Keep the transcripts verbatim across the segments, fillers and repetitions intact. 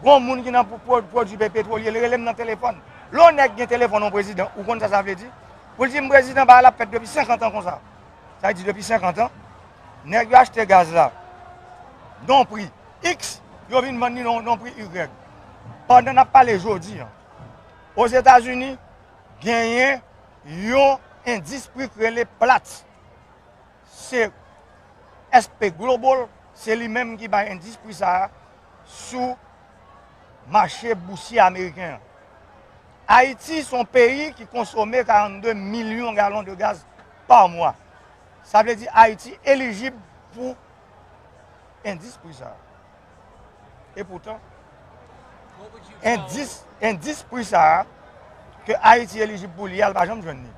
Gon moun ki nan pwodui petwolye, li rele m nan telefòn. Lè yon nèg gen telefòn yon prezidan, ou konn sa sa vle di? Pou l di m prezidan, bagay la ap fèt depi senkant an konsa. Sa vle di depi senkant an, nèg yo achte gaz la nan yon pri X, yo vin vann li nan yon pri Y. Pandan n ap pale jodi a, Ozetazini genyen yon endis pri k rele Platts. Se S P Global, se li menm ki bay endis pri sa a sou mache bousye ameriken an. Ayiti se yon peyi ki konsome karannde milyon galon de gaz pa mwa. Sa vle di Ayiti elijib pou endis pri sa a. Epoutan, endis, endis pri sa a ke Ayiti elijib pou li a, l pa janm jwenn li.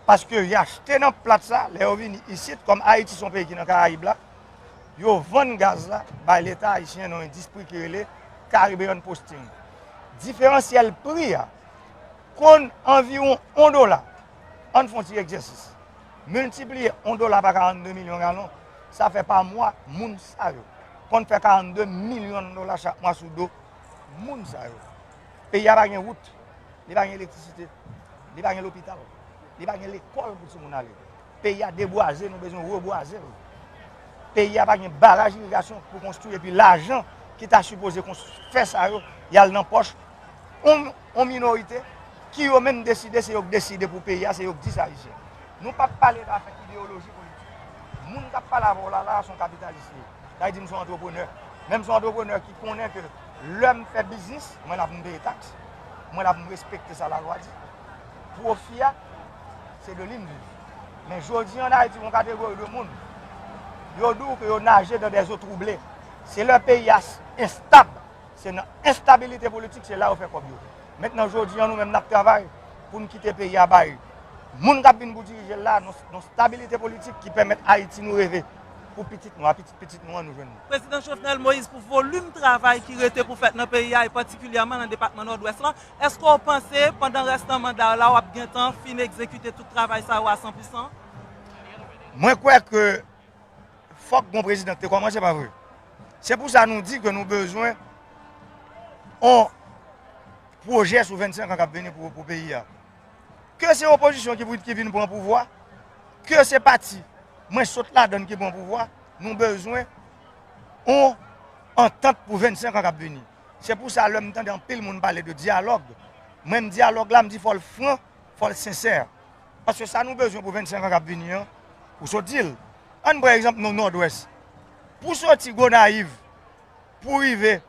Paske y achte nan Platts sa, lè yo vini isit, kòm Ayiti se yon peyi ki nan Karayib la, yo vann gaz la bay Leta ayisyen nan yon endis pri ki rele Caribbean Posting. Diferansyèl pri a konn anviwon yon dola. Ann fè yon ti egzèsis. Miltipliye yon dola pa karannde milyon galon, sa fè pa mwa, moun sa yo konn fè karannde milyon dola chak mwa sou do moun sa yo. Peyi a pa gen wout, li pa gen elektrisite, li pa gen lopital, li pa gen lekòl pou timoun ale. Peyi a debwaze, nou bezwen rebwaze l. Peyi a pa gen baraj irigasyon pou konstwi, epi lajan ki ta sipoze fè sa yo, y al nan pòch yon, yon minorite ki yo menm deside, se yo k deside pou peyi a, se yo k di sa Ayisyen. Nou p ap pale la avèk ideyoloji politik. Moun k ap pale avè w la, la, se yon kapitalis li ye. Sa vle di m se yon antreprenè. Men m se yon antreprenè ki konnen ke lè m fè biznis, mwen la pou m peye taks, mwen la pou m respekte sa lalwa di. Pwofi a, se de li m viv. Men jodi an Ayiti, yon kategori de moun, yo di w ke yo naje dans des eaux troublées. Se lè peyi a s- enstab, se nan enstabilite politik, se la yo fè kòb yo. Mentnan, jodi an, nou menm n ap travay pou n kite peyi a bay moun k ap vin pou dirije l la, nan yon stabilite politik ki pèmèt Ayiti nou reve pou pitit nou, a pitit pitit nou an nou jwenn li. Prezidan Jovenel Moïse, pou volim travay ki rete pou fèt nan peyi a, e patikilyèman nan depatman Nòdwès lan, èske w panse, pandan restan manda w la, w ap gentan fin egzekite tout travay sa yo a san pou san? Mwen kwè ke fòk gon prezidan ki te kòmanse, pa vre? Se pou sa nou di ke nou bezwen yon pwojè sou vennsenk an k ap vini pou, pou peyi a. Ke se opozisyon ki, pou- ki vin pran pouvwa, ke se pati mwen sot ladan l ki pran pouvwa, nou bezwen yon antant pou vennsenk an k ap vini. Se pou sa, lè m tande anpil moun pale de dyalòg, mwen, m dyalòg la, m di fò l fran, fò l sensè. Paske sa nou bezwen pou vennsenk an k ap vini an, ou sot di l. Ann pran egzanp nou Nòdwès. Pou soti Gonayiv, pou rive